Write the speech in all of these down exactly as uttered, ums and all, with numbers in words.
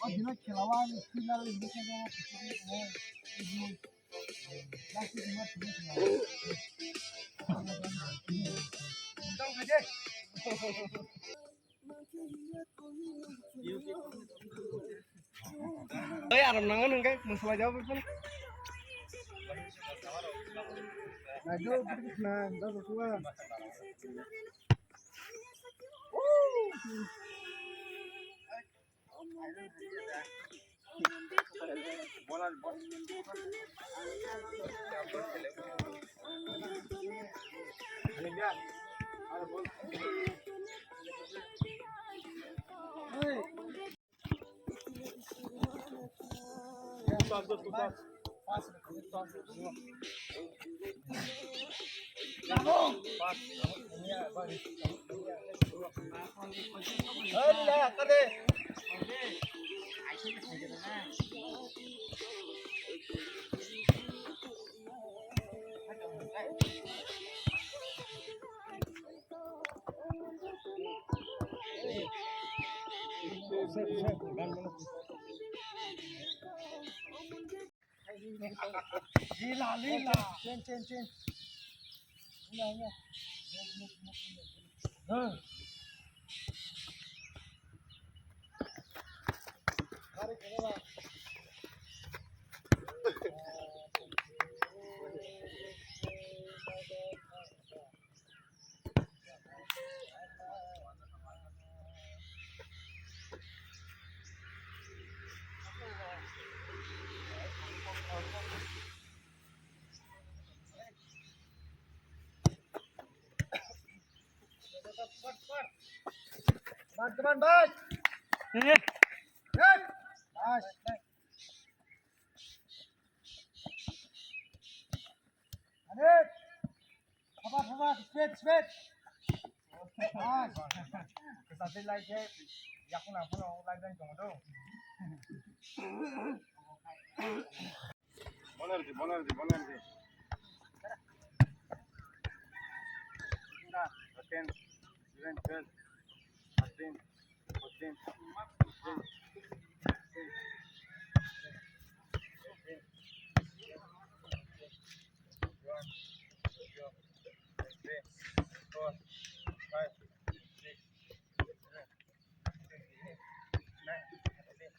O dino khela wa, ni sila le ni khe. Oi, aram nango nung kai, musulai jawab pun. Ayo, na, na, na. Lila, lila. Chen, chen, chen. Lila, lila. Bas, teman, bas. Eh. Eh. Bas. Anit. Sabar, sabar, speed, speed. Bas. Kesati lai ke, yakun apa lo lai dan tunggu tu. Bola di, bola di, bola di. Ten, eleven, twelve, thirteen, fourteen, fifteen, sixteen, seventeen, eighteen, twenty, twenty-one, twenty-two, twenty-three, twenty-four, twenty-five, twenty-six, twenty-seven, twenty-eight, twenty-nine, thirty.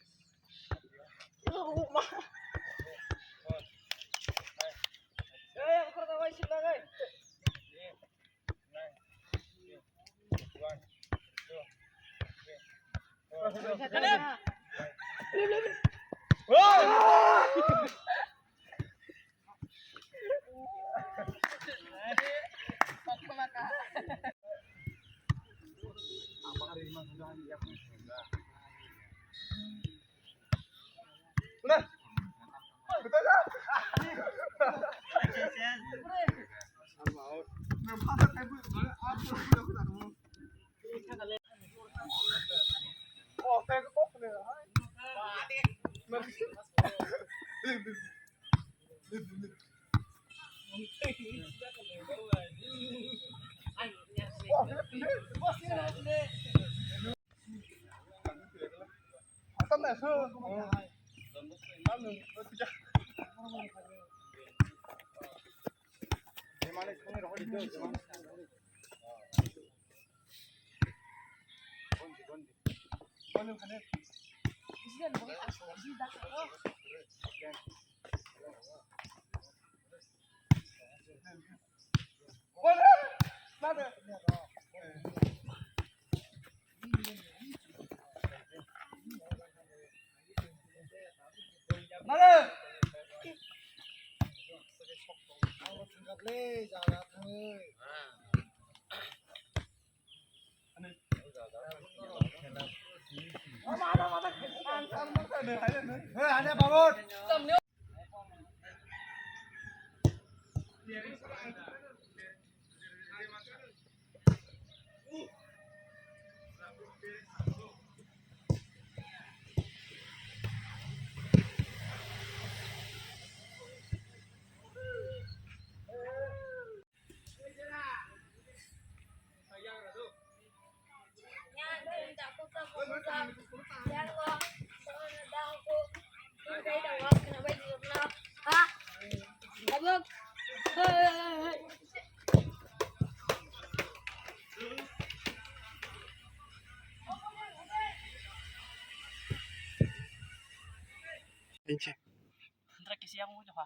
Handra kisi yang mo jaha.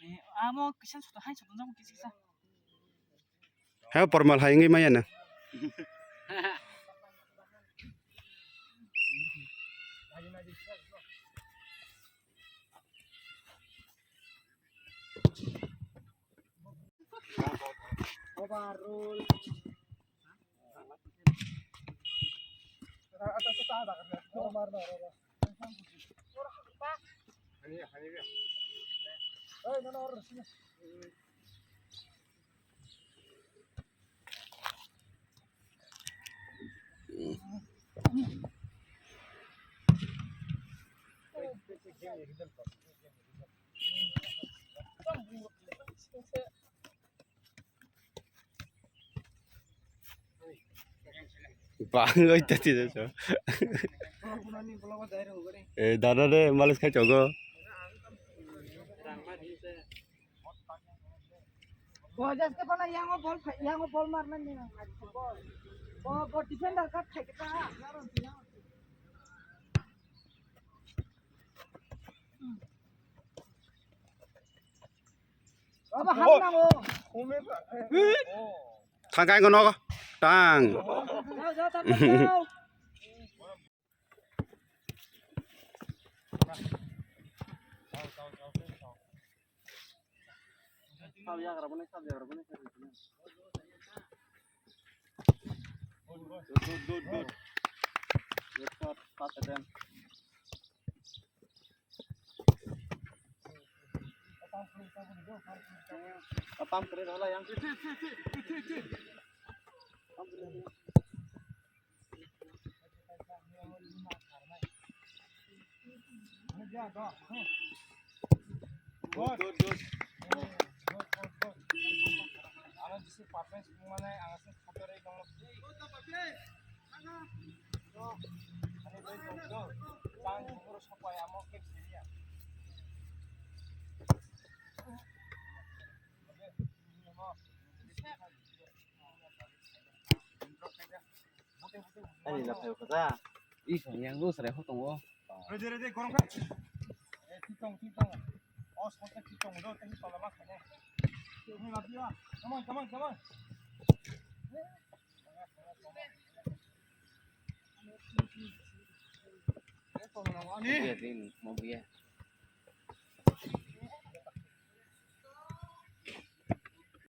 Eh, amo kisan suto hai suto jang kisi kisa. He pormal hai wngwi maya na. Bang oi tati da so. Eh, dada de malis khai chogo. Bo jaste pala yango bol, yango bol marna ni nang. Bo, bo defender ka khai ka. Thangkai kono tang. Good, good, good, good. Good shot, pass it in. Pump kare dhala yang. Good, good, good. Ano jisi performance mane ang asal khatori dong. Ani na phaio kha da. I kha yang lo sare ho tongo. Ready, ready, gorong kha. Eh, titong, titong. Oh, sokta titong do, tei tola ma khane. Come on, come on, come on. Ani. Biya din, mo biya.